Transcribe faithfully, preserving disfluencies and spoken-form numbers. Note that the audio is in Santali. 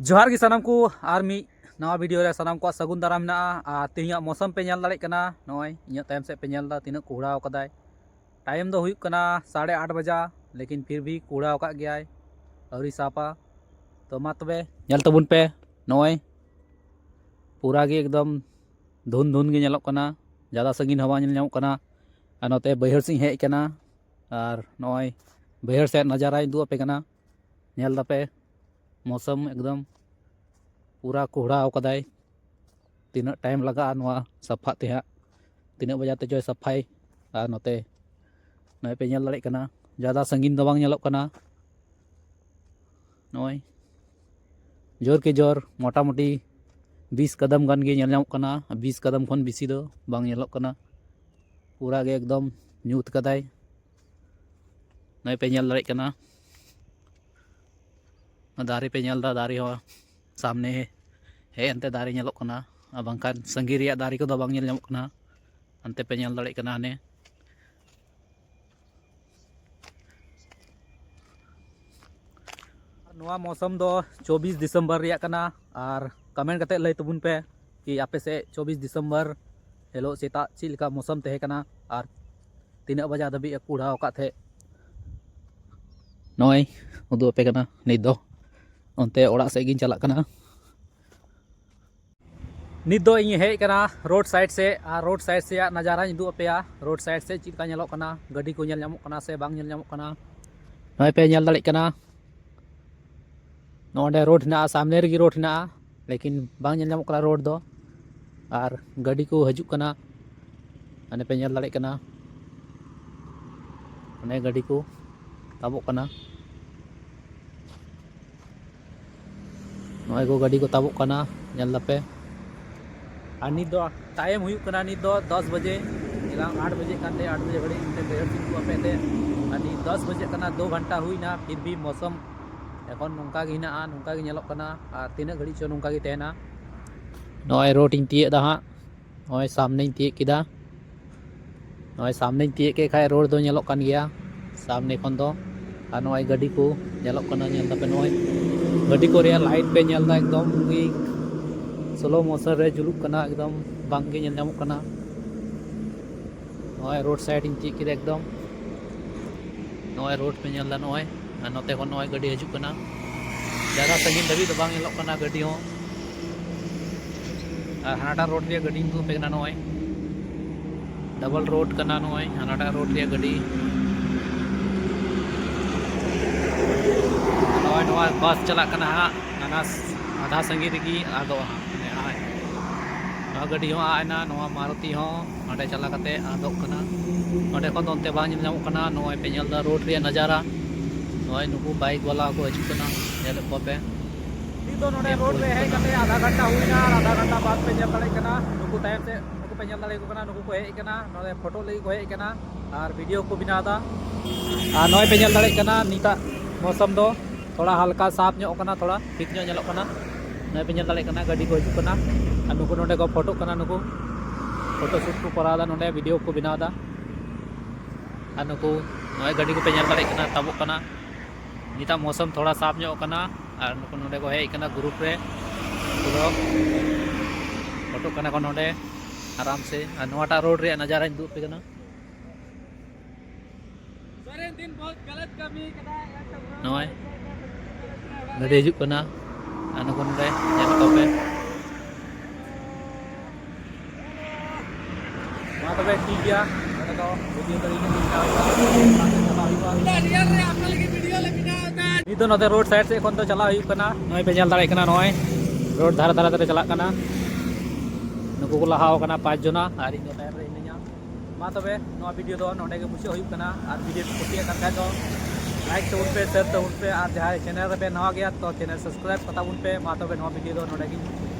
ᱡᱚᱦᱟᱨ ᱜᱮ ᱥᱟᱱᱟᱢ ᱠᱚ, ᱟᱨ ᱢᱤᱫ ᱱᱟᱣᱟ ᱵᱷᱤᱰᱤᱭᱳ ᱨᱮ ᱥᱟᱱᱟᱢ ᱠᱚᱣᱟᱜ ᱥᱟᱹᱜᱩᱱ ᱫᱟᱨᱟᱢ ᱢᱮᱱᱟᱜᱼᱟ᱾ ᱟᱨ ᱛᱮᱦᱮᱧᱟᱜ ᱢᱳᱥᱚᱢ ᱯᱮ ᱧᱮᱞ ᱫᱟᱲᱮᱭᱟᱜ ᱠᱟᱱᱟ, ᱱᱚᱜᱼᱚᱭ ᱤᱧᱟᱹᱜ ᱛᱟᱭᱚᱢ ᱥᱮᱫ ᱯᱮ ᱧᱮᱞ ᱮᱫᱟ ᱛᱤᱱᱟᱹᱜ ᱠᱚᱦᱲᱟᱣ ᱠᱟᱫᱟᱭ᱾ ᱴᱟᱭᱤᱢ ᱫᱚ ᱦᱩᱭᱩᱜ ᱠᱟᱱᱟ ᱥᱟᱲᱮ ᱟᱴ ᱵᱟᱡᱟ, ᱞᱮᱠᱤᱱ ᱯᱷᱤᱨ ᱵᱷᱤ ᱠᱚᱦᱲᱟᱣ ᱟᱠᱟᱫ ᱜᱮᱭᱟᱭ, ᱟᱹᱣᱨᱤ ᱥᱟᱯᱟ᱾ ᱛᱚ ᱢᱟ ᱛᱚᱵᱮ ᱧᱮᱞ ᱛᱟᱵᱚᱱ ᱯᱮ, ᱱᱚᱜᱼᱚᱭ ᱯᱩᱨᱟ ᱜᱮ ᱮᱠᱫᱚᱢ ᱫᱷᱩᱱ ᱫᱷᱩᱱ ᱜᱮ ᱧᱮᱞᱚᱜ ᱠᱟᱱᱟ, ᱡᱟᱫᱟ ᱥᱟᱺᱜᱤᱧ ᱦᱚᱸ ᱵᱟᱝ ᱧᱮᱞ ᱧᱟᱢᱚᱜ ᱠᱟᱱᱟ᱾ ᱟᱨ ᱱᱚᱛᱮ ᱵᱟᱹᱭᱦᱟᱹᱲ ᱥᱮᱫ ᱤᱧ ᱦᱮᱡ ᱟᱠᱟᱱᱟ, ᱟᱨ ᱱᱚᱜᱼᱚᱭ ᱵᱟᱹᱭᱦᱟᱹᱲ ᱥᱮᱫ ᱱᱟᱡᱟᱨᱟᱧ ᱩᱫᱩᱜ ᱟᱯᱮ ᱠᱟᱱᱟ, ᱧᱮᱞ ᱫᱟᱯᱮ᱾ ᱢᱳᱥᱚᱢ ᱮᱠᱫᱚᱢ ᱯᱩᱨᱟ ᱠᱚᱦᱲᱟᱣ ᱠᱟᱫᱟᱭ᱾ ᱛᱤᱱᱟᱹᱜ ᱴᱟᱭᱤᱢ ᱞᱟᱜᱟᱜᱼᱟ ᱱᱚᱣᱟ ᱥᱟᱯᱷᱟᱜ ᱛᱮ ᱦᱟᱸᱜ, ᱛᱤᱱᱟᱹᱜ ᱵᱟᱡᱟ ᱛᱮ ᱪᱚᱭ ᱥᱟᱯᱷᱟᱭ᱾ ᱟᱨ ᱱᱚᱛᱮ ᱱᱚᱜᱼᱚᱭ ᱯᱮ ᱧᱮᱞ ᱫᱟᱲᱮᱭᱟᱜ ᱠᱟᱱᱟ, ᱡᱟᱫᱟ ᱥᱟᱺᱜᱤᱧ ᱫᱚ ᱵᱟᱝ ᱧᱮᱞᱚᱜ ᱠᱟᱱᱟ᱾ ᱱᱚᱜᱼᱚᱭ ᱡᱳᱨ ᱠᱮ ᱡᱳᱨ ᱢᱚᱴᱟᱢᱩᱴᱤ ᱵᱤᱥ ᱠᱟᱫᱟᱢ ᱜᱟᱱ ᱜᱮ ᱧᱮᱞ ᱧᱟᱢᱚᱜ ᱠᱟᱱᱟ᱾ ᱵᱤᱥ ᱠᱟᱫᱟᱢ ᱠᱷᱚᱱ ᱵᱮᱥᱤ ᱫᱚ ᱵᱟᱝ ᱧᱮᱞᱚᱜ ᱠᱟᱱᱟ᱾ ᱯᱩᱨᱟ ᱜᱮ ᱮᱠᱫᱚᱢ ᱧᱩᱛ ᱠᱟᱫᱟᱭ᱾ ᱱᱚᱜᱼᱚᱭ ᱯᱮ ᱧᱮᱞ ᱫᱟᱲᱮᱭᱟᱜ ᱠᱟᱱᱟ, ᱫᱟᱨᱮ ᱯᱮ ᱧᱮᱞ ᱮᱫᱟ, ᱫᱟᱨᱮ ᱦᱚᱸ ᱥᱟᱢᱱᱮ ᱦᱮᱡ ᱮᱱᱛᱮ ᱫᱟᱨᱮ ᱧᱮᱞᱚᱜ ᱠᱟᱱᱟ, ᱟᱨ ᱵᱟᱝᱠᱷᱟᱱ ᱥᱟᱺᱜᱤᱧ ᱨᱮᱭᱟᱜ ᱫᱟᱨᱮ ᱠᱚᱫᱚ ᱵᱟᱝ ᱧᱮᱞ ᱧᱟᱢᱚᱜ ᱠᱟᱱᱟ᱾ ᱦᱟᱱᱛᱮ ᱯᱮ ᱧᱮᱞ ᱫᱟᱲᱮᱭᱟᱜ ᱠᱟᱱᱟ ᱦᱟᱱᱮ᱾ ᱱᱚᱣᱟ ᱢᱳᱥᱚᱢ ᱫᱚ ᱪᱚᱵᱵᱤᱥ ᱰᱤᱥᱮᱢᱵᱚᱨ ᱨᱮᱭᱟᱜ ᱠᱟᱱᱟ, ᱟᱨ ᱠᱚᱢᱮᱱᱴ ᱠᱟᱛᱮ ᱞᱟᱹᱭ ᱛᱟᱵᱚᱱ ᱯᱮ ᱠᱤ ᱟᱯᱮ ᱥᱮᱫ ᱪᱚᱵᱵᱤᱥ ᱰᱤᱥᱮᱢᱵᱚᱨ ᱦᱤᱞᱳᱜ ᱥᱮᱛᱟᱜ ᱪᱮᱫ ᱞᱮᱠᱟ ᱢᱳᱥᱚᱢ ᱛᱟᱦᱮᱸ ᱠᱟᱱᱟ ᱟᱨ ᱛᱤᱱᱟᱹᱜ ᱵᱟᱡᱟ ᱫᱷᱟᱹᱵᱤᱡ ᱮ ᱠᱩᱲᱦᱟᱣ ᱟᱠᱟᱫ ᱛᱟᱦᱮᱸᱫ᱾ ᱱᱚᱜᱼᱚᱭ ᱩᱫᱩᱜ ᱟᱯᱮ ᱠᱟᱱᱟ ᱱᱤᱛ ᱫᱚ᱾ ᱚᱱᱛᱮ ᱚᱲᱟᱜ ᱥᱮᱫ ᱜᱤᱧ ᱪᱟᱞᱟᱜ ᱠᱟᱱᱟ᱾ ᱱᱤᱛ ᱫᱚ ᱤᱧ ᱦᱮᱡ ᱟᱠᱟᱱᱟ ᱨᱳᱰ ᱥᱟᱭᱤᱰ ᱥᱮᱫ, ᱟᱨ ᱨᱳᱰ ᱥᱟᱭᱤᱰ ᱥᱮᱭᱟᱜ ᱱᱟᱡᱟᱨᱟᱧ ᱩᱫᱩᱜ ᱟᱯᱮᱭᱟ᱾ ᱨᱳᱰ ᱥᱟᱭᱤᱰ ᱥᱮᱫ ᱪᱮᱫ ᱞᱮᱠᱟ ᱧᱮᱞᱚᱜ ᱠᱟᱱᱟ, ᱜᱟᱹᱰᱤ ᱠᱚ ᱧᱮᱞ ᱧᱟᱢᱚᱜ ᱠᱟᱱᱟ ᱥᱮ ᱵᱟᱝ ᱧᱮᱞ ᱧᱟᱢᱚᱜ ᱠᱟᱱᱟ᱾ ᱱᱚᱜᱼᱚᱭ ᱯᱮ ᱧᱮᱞ ᱫᱟᱲᱮᱭᱟᱜ ᱠᱟᱱᱟ, ᱱᱚᱰᱮ ᱨᱳᱰ ᱦᱮᱱᱟᱜᱼᱟ, ᱥᱟᱢᱱᱮ ᱨᱮᱜᱮ ᱨᱳᱰ ᱦᱮᱱᱟᱜᱼᱟ, ᱞᱮᱠᱤᱱ ᱵᱟᱝ ᱧᱮᱞ ᱧᱟᱢᱚᱜ ᱠᱟᱱᱟ ᱨᱳᱰ ᱫᱚ᱾ ᱟᱨ ᱜᱟᱹᱰᱤ ᱠᱚ ᱦᱤᱡᱩᱜ ᱠᱟᱱᱟ, ᱦᱟᱱᱮ ᱯᱮ ᱧᱮᱞ ᱫᱟᱲᱮᱭᱟᱜ ᱠᱟᱱᱟ, ᱚᱱᱮ ᱜᱟᱹᱰᱤ ᱠᱚ ᱛᱟᱵᱚᱜ ᱠᱟᱱᱟ᱾ ᱱᱚᱜᱼᱚᱭ ᱠᱚ ᱜᱟᱹᱰᱤ ᱠᱚ ᱛᱟᱵᱚᱜ ᱠᱟᱱᱟ, ᱧᱮᱞ ᱫᱟᱯᱮ᱾ ᱟᱨ ᱱᱤᱛ ᱫᱚ ᱴᱟᱭᱤᱢ ᱦᱩᱭᱩᱜ ᱠᱟᱱᱟ, ᱱᱤᱛ ᱫᱚ ᱫᱚᱥ ᱵᱟᱡᱮ, ᱮᱞᱟᱝ ᱟᱴ ᱵᱟᱡᱮ ᱠᱟᱱᱛᱮ, ᱟᱴ ᱵᱟᱡᱮ ᱜᱷᱟᱹᱲᱤᱡ ᱢᱤᱫᱴᱮᱱ ᱵᱟᱹᱭᱦᱟᱹᱲ ᱥᱮᱫ ᱠᱚ ᱟᱯᱮ ᱛᱮ᱾ ᱟᱨ ᱱᱤᱛ ᱫᱚᱥ ᱵᱟᱡᱮ ᱠᱟᱱᱟ, ᱫᱩ ᱜᱷᱚᱱᱴᱟ ᱦᱩᱭᱱᱟ, ᱯᱷᱤᱨ ᱵᱷᱤ ᱢᱳᱥᱚᱢ ᱮᱠᱷᱚᱱ ᱱᱚᱝᱠᱟ ᱜᱮ ᱦᱮᱱᱟᱜᱼᱟ, ᱱᱚᱝᱠᱟ ᱜᱮ ᱧᱮᱞᱚᱜ ᱠᱟᱱᱟ, ᱟᱨ ᱛᱤᱱᱟᱹᱜ ᱜᱷᱟᱹᱲᱤᱡ ᱪᱚ ᱱᱚᱝᱠᱟ ᱜᱮ ᱛᱟᱦᱮᱱᱟ᱾ ᱱᱚᱜᱼᱚᱭ ᱨᱳᱰ ᱤᱧ ᱛᱤᱭᱟᱹᱜ ᱮᱫᱟ ᱦᱟᱸᱜ, ᱱᱚᱜᱼᱚᱭ ᱥᱟᱢᱱᱮᱧ ᱛᱤᱭᱟᱹᱜ ᱠᱮᱫᱟ᱾ ᱱᱚᱜᱼᱚᱭ ᱥᱟᱢᱱᱮᱧ ᱛᱤᱭᱟᱹᱜ ᱠᱮᱫ ᱠᱷᱟᱡ ᱨᱳᱰ ᱫᱚ ᱧᱮᱞᱚᱜ ᱠᱟᱱ ᱜᱮᱭᱟ ᱥᱟᱢᱱᱮ ᱠᱷᱚᱱ ᱫᱚ᱾ ᱟᱨ ᱱᱚᱜᱼᱚᱭ ᱜᱟᱹᱰᱤ ᱠᱚ ᱧᱮᱞᱚᱜ ᱠᱟᱱᱟ, ᱧᱮᱞ ᱫᱟᱯᱮ ᱱᱚᱜᱼᱚᱭ᱾ ᱜᱟᱹᱰᱤ ᱠᱚ ᱨᱮᱭᱟᱜ ᱞᱟᱭᱤᱴ ᱯᱮ ᱧᱮᱞ ᱮᱫᱟ, ᱮᱠᱫᱚᱢ ᱜᱮ ᱥᱞᱳ ᱢᱳᱥᱚᱱ ᱨᱮ ᱡᱩᱞᱩᱜ ᱠᱟᱱᱟ, ᱮᱠᱫᱚᱢ ᱵᱟᱝ ᱜᱮ ᱧᱮᱞ ᱧᱟᱢᱚᱜ ᱠᱟᱱᱟ᱾ ᱱᱚᱜᱼᱚᱭ ᱨᱳᱰ ᱥᱟᱭᱤᱰ ᱤᱧ ᱛᱤᱭᱳᱜ ᱠᱮᱫᱟ ᱮᱠᱫᱚᱢ᱾ ᱱᱚᱜᱼᱚᱭ ᱨᱳᱰ ᱯᱮ ᱧᱮᱞ ᱮᱫᱟ, ᱱᱚᱜᱼᱚᱭ ᱟᱨ ᱱᱚᱛᱮ ᱠᱷᱚᱱ ᱱᱚᱜᱼᱚᱭ ᱜᱟᱹᱰᱤ ᱦᱤᱡᱩᱜ ᱠᱟᱱᱟ᱾ ᱡᱟᱫᱟ ᱥᱟᱺᱜᱤᱧ ᱫᱷᱟᱹᱵᱤᱡ ᱫᱚ ᱵᱟᱝ ᱧᱮᱞᱚᱜ ᱠᱟᱱᱟ ᱜᱟᱹᱰᱤ ᱦᱚᱸ᱾ ᱟᱨ ᱦᱟᱱᱟᱴᱟᱜ ᱨᱳᱰ ᱨᱮᱭᱟᱜ ᱜᱟᱹᱰᱤᱧ ᱩᱫᱩᱜ ᱟᱯᱮ ᱠᱟᱱᱟ, ᱱᱚᱜᱼᱚᱭ ᱰᱟᱵᱚᱞ ᱨᱳᱰ ᱠᱟᱱᱟ, ᱱᱚᱜᱼᱚᱭ ᱦᱟᱱᱟᱴᱟᱜ ᱨᱳᱰ ᱨᱮᱭᱟᱜ ᱜᱟᱹᱰᱤ᱾ ᱱᱚᱜᱼᱚᱭ ᱱᱚᱣᱟ ᱵᱟᱥ ᱪᱟᱞᱟᱜ ᱠᱟᱱᱟ ᱦᱟᱸᱜ, ᱦᱟᱱᱟ ᱟᱫᱷᱟ ᱥᱟᱺᱜᱤᱧ ᱨᱮᱜᱮ ᱟᱫᱚᱜᱼᱟ ᱦᱟᱸᱜ᱾ ᱱᱚᱣᱟ ᱜᱟᱹᱰᱤ ᱦᱚᱸ ᱟᱫ ᱮᱱᱟ, ᱱᱚᱣᱟ ᱢᱟᱨᱩᱛᱤ ᱦᱚᱸ ᱚᱸᱰᱮ ᱪᱟᱞᱟᱣ ᱠᱟᱛᱮ ᱟᱫᱚᱜ ᱠᱟᱱᱟ᱾ ᱚᱸᱰᱮ ᱠᱷᱚᱱ ᱫᱚ ᱚᱱᱛᱮ ᱵᱟᱝ ᱧᱮᱞ ᱧᱟᱢᱚᱜ ᱠᱟᱱᱟ᱾ ᱱᱚᱜᱼᱚᱭ ᱯᱮ ᱧᱮᱞ ᱮᱫᱟ ᱨᱳᱰ ᱨᱮᱭᱟᱜ ᱱᱟᱡᱟᱨᱟ, ᱱᱚᱜᱼᱚᱭ ᱱᱩᱠᱩ ᱵᱟᱭᱤᱠ ᱵᱟᱞᱟ ᱠᱚ ᱦᱤᱡᱩᱜ ᱠᱟᱱᱟ, ᱧᱮᱞᱮᱫ ᱠᱚᱣᱟ ᱯᱮ᱾ ᱱᱤᱛ ᱫᱚ ᱱᱚᱰᱮ ᱨᱳᱰ ᱨᱮ ᱦᱮᱡ ᱠᱟᱛᱮ ᱟᱫᱷᱟ ᱜᱷᱚᱱᱴᱟ ᱦᱩᱭᱱᱟ, ᱟᱨ ᱟᱫᱷᱟ ᱜᱷᱚᱱᱴᱟ ᱵᱟᱫ ᱯᱮ ᱧᱮᱞ ᱫᱟᱲᱮᱭᱟᱜ ᱠᱟᱱᱟ, ᱱᱩᱠᱩ ᱛᱟᱭᱚᱢ ᱥᱮᱫ ᱱᱩᱠᱩ ᱯᱮ ᱧᱮᱞ ᱫᱟᱲᱮᱭᱟᱠᱚ ᱠᱟᱱᱟ, ᱱᱩᱠᱩ ᱠᱚ ᱦᱮᱡ ᱟᱠᱟᱱᱟ, ᱱᱚᱰᱮ ᱯᱷᱳᱴᱳ ᱞᱟᱹᱜᱤᱫ ᱠᱚ ᱦᱮᱡ ᱟᱠᱟᱱᱟ ᱟᱨ ᱵᱷᱤᱰᱤᱭᱳ ᱠᱚ ᱵᱮᱱᱟᱣ ᱮᱫᱟ᱾ ᱟᱨ ᱱᱚᱜᱼᱚᱭ ᱯᱮ ᱧᱮᱞ ᱫᱟᱲᱮᱭᱟᱜ ᱠᱟᱱᱟ, ᱱᱤᱛᱟᱜ ᱢᱳᱥᱚᱢ ᱫᱚ ᱛᱷᱚᱲᱟ ᱦᱟᱞᱠᱟ ᱥᱟᱯᱷ ᱧᱚᱜ ᱠᱟᱱᱟ, ᱛᱷᱚᱲᱟ ᱴᱷᱤᱠ ᱧᱚᱜ ᱧᱮᱞᱚᱜ ᱠᱟᱱᱟ᱾ ᱱᱚᱜᱼᱚᱭ ᱯᱮ ᱧᱮᱞ ᱫᱟᱲᱮᱭᱟᱜ ᱠᱟᱱᱟ, ᱜᱟᱹᱰᱤ ᱠᱚ ᱦᱤᱡᱩᱜ ᱠᱟᱱᱟ ᱟᱨ ᱱᱩᱠᱩ ᱱᱚᱰᱮ ᱠᱚ ᱯᱷᱳᱴᱳᱜ ᱠᱟᱱᱟ, ᱱᱩᱠᱩ ᱯᱷᱳᱴᱳ ᱥᱩᱴ ᱠᱚ ᱠᱚᱨᱟᱣ ᱮᱫᱟ, ᱱᱚᱰᱮ ᱵᱷᱤᱰᱤᱭᱳ ᱠᱚ ᱵᱮᱱᱟᱣ ᱮᱫᱟ᱾ ᱟᱨ ᱱᱩᱠᱩ ᱱᱚᱜᱼᱚᱭ ᱜᱟᱹᱰᱤ ᱠᱚᱯᱮ ᱧᱮᱞ ᱫᱟᱲᱮᱭᱟᱜ ᱠᱟᱱᱟ, ᱛᱟᱵᱚᱜ ᱠᱟᱱᱟ᱾ ᱱᱤᱛᱟᱜ ᱢᱳᱥᱚᱢ ᱛᱷᱚᱲᱟ ᱥᱟᱯᱷ ᱧᱚᱜ ᱠᱟᱱᱟ ᱟᱨ ᱱᱩᱠᱩ ᱱᱚᱰᱮ ᱠᱚ ᱦᱮᱡ ᱠᱟᱱᱟ ᱜᱨᱩᱯ ᱨᱮ, ᱩᱱᱠᱩ ᱫᱚ ᱯᱷᱳᱴᱳᱜ ᱠᱟᱱᱟ ᱠᱚ ᱱᱚᱰᱮ ᱟᱨᱟᱢ ᱥᱮ᱾ ᱟᱨ ᱱᱚᱣᱟᱴᱟᱜ ᱨᱳᱰ ᱨᱮᱭᱟᱜ ᱱᱟᱡᱟᱨᱟᱧ ᱩᱫᱩᱜ ᱟᱯᱮ ᱠᱟᱱᱟ᱾ ᱱᱚᱜᱼᱚᱭ ᱜᱟᱹᱰᱤ ᱦᱤᱡᱩᱜ ᱠᱟᱱᱟ ᱟᱨ ᱱᱩᱠᱩ ᱱᱚᱰᱮ ᱧᱮᱞ ᱠᱚᱯᱮ᱾ ᱢᱟ ᱛᱚᱵᱮ ᱴᱷᱤᱠ ᱜᱮᱭᱟ, ᱱᱚᱰᱮ ᱫᱚ ᱵᱷᱤᱰᱤᱭᱳ ᱫᱚ ᱤᱧ ᱵᱮᱱᱟᱣ ᱮᱫᱟ᱾ ᱚᱱᱟ ᱛᱮ ᱪᱟᱞᱟᱜ ᱦᱩᱭᱩᱜᱼᱟ᱾ ᱱᱤᱛ ᱫᱚ ᱱᱚᱛᱮ ᱨᱳᱰ ᱥᱟᱭᱤᱰ ᱥᱮᱫ ᱠᱷᱚᱱ ᱫᱚ ᱪᱟᱞᱟᱜ ᱦᱩᱭᱩᱜ ᱠᱟᱱᱟ᱾ ᱱᱚᱜᱼᱚᱭ ᱯᱮ ᱧᱮᱞ ᱫᱟᱲᱮᱭᱟᱜ ᱠᱟᱱᱟ, ᱱᱚᱜᱼᱚᱭ ᱨᱳᱰ ᱫᱷᱟᱨᱮ ᱫᱷᱟᱨᱮ ᱛᱮᱞᱮ ᱪᱟᱞᱟᱜ ᱠᱟᱱᱟ᱾ ᱱᱩᱠᱩ ᱠᱚ ᱞᱟᱦᱟᱣ ᱠᱟᱱᱟ ᱯᱟᱸᱪ ᱡᱚᱱᱟ ᱟᱨ ᱤᱧ ᱫᱚ ᱛᱟᱭᱚᱢ ᱨᱮ ᱦᱤᱱᱟᱹᱧᱟ᱾ ᱢᱟ ᱛᱚᱵᱮ ᱱᱚᱣᱟ ᱵᱷᱤᱰᱤᱭᱳ ᱫᱚ ᱱᱚᱰᱮ ᱜᱮ ᱢᱩᱪᱟᱹᱫ ᱦᱩᱭᱩᱜ ᱠᱟᱱᱟ᱾ ᱟᱨ ᱵᱷᱤᱰᱤᱭᱳ ᱠᱚ ᱠᱩᱥᱤᱭᱟᱜ ᱠᱟᱱ ᱠᱷᱟᱡ ᱫᱚ ᱞᱟᱭᱤᱠ ᱛᱟᱵᱚᱱ ᱯᱮ, ᱥᱮᱭᱟᱨ ᱛᱟᱵᱚᱱ ᱯᱮ, ᱟᱨ ᱡᱟᱦᱟᱸᱭ ᱪᱮᱱᱮᱞ ᱨᱮᱯᱮ ᱱᱟᱣᱟ ᱜᱮᱭᱟ ᱛᱚ ᱪᱮᱱᱮᱞ ᱥᱟᱵᱥᱠᱨᱟᱭᱤᱵ ᱠᱟᱛᱟ ᱵᱚᱱ ᱯᱮ᱾ ᱢᱟ ᱛᱚᱵᱮ ᱱᱚᱣᱟ ᱵᱷᱤᱰᱤᱭᱳ ᱫᱚ ᱱᱚᱰᱮ ᱜᱮ ᱢᱩᱪᱟᱹᱫ᱾